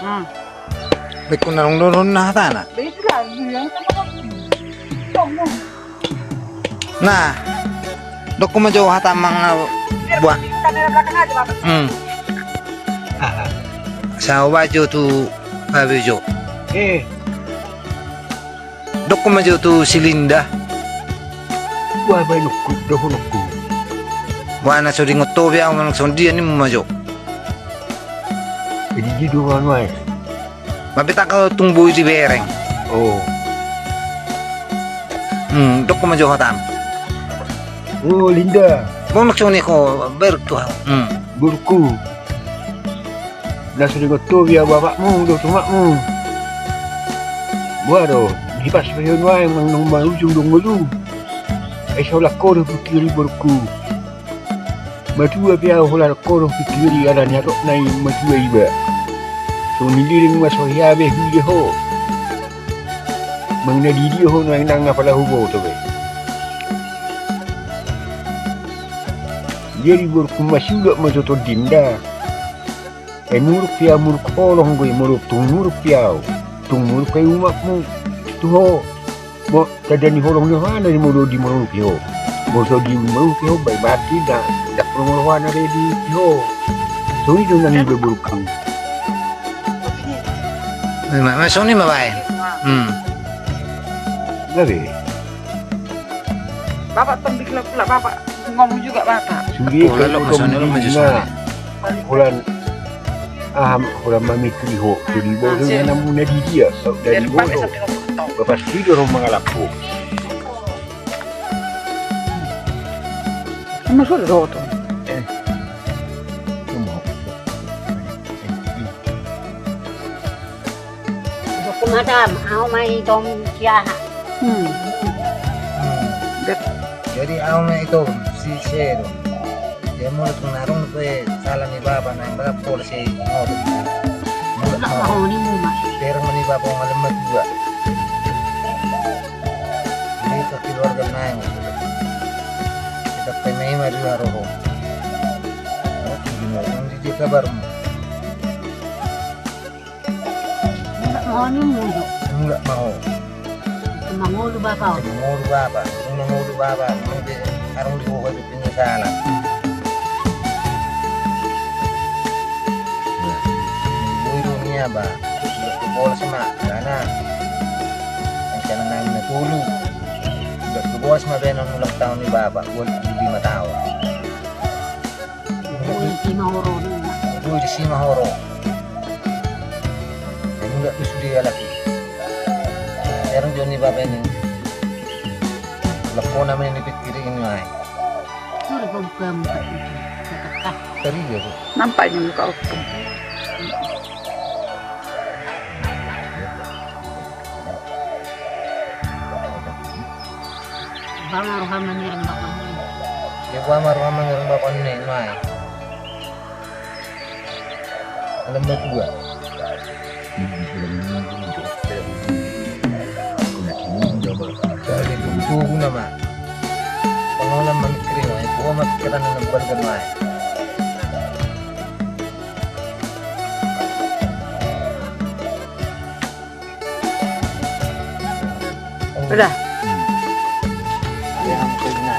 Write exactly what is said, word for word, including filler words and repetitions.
Baen hon na ro dohot na hatana. Nah, dokkon ma jo hata amang, buat. Saoba jo tu babe jo. Dokkon ma jo tu si Linda. Buat baenonku, dohononku. Buat na so diingot ho be ahu manang songon dia, ninmu ma jo. Jadi dia do anu ae. Mape tangka tung boi dibereng. Oh. Hmm, dokkon ma jo hatam. Oh, Linda. Bong nang songon i ho, bereng tu ahu. Hmm. Borungku. Na so diingot ho be ahu bapakmu dohot omakmu. Buat do, dipas pe ho nuaeng manang na marujung do ngolu. Ai so holan ho do pingkiri borungku. Matua pe ahu holan ho do pingkiri, alani hatopna i matua iba. Songon i leleng ma so hea be huida ho. Manang na di dia ho nuaeng nang apala huboto be. Jadi borungku, masiulok ma jo tondim da. Ai muruk pe ahu, muruk holong do i, molo tung muruk pe ahu. Tung muruk pe umakmu tu ho. Mo, tanda ni holong ni rohana do i molo di molo pe ho. Molo so di molo pe ho, baen mati da, ndang holong rohana be di ho. Songon i do nang iba borungku. Memang songon i ma baen. Hmm. Gabe. Bapak tong bikin lagu pula bapak ngomong juga bapak. Sude. Holan, holan mamitri ho, jadi bau dengan namu na di dia, dari bodo. Bapak sudah ro mangalap ho. Sama sudah ro to. Eh. Dohononku ma, ahu ma i tom si aha. Hmm. Jadi ahu ma i tom si Sedo. Dia molo tung na adong pe sala ni bapa na i, bapa pola si ngopi. Molo na ho ni muma. Bereng ma ni bapa, ngalem ma dua. Jadi keluarga na i. Kita pe na i ma dua roro. Oke, gimana? Di dia kabarmu. Mulak ma ho ni mulu. Mulak ma ho. Mangolu bapa. Mangolu bapa. Mangolu bapa. Mangolu bapa. Mangolu bapa. Mangolu bapa. Boi do nia ba. Bolas ma. Karena rencana nami na tolu. Bolas ma baenon ulang tahun ni bapa. Buat lima tahun. Boi disi ma ho ro. Boi disi ma ho ro. Nunga tu sude alak i. Heran jo ni bapa ini. Lakona ma ini pikkiri ini ai. Suri pembuka muka itu. Tadi dia tu. Nampak ini muka aku. Boha ma roham mangiring bapa ni? Ia boha ma roham mangiring bapa ni, nuaeng. Alai matua. Jadi tugu nama. Pengolam mangiring, nuaeng. Boha ma pikiran na balga, nuaeng. Udah. Hmm. Dia hampir na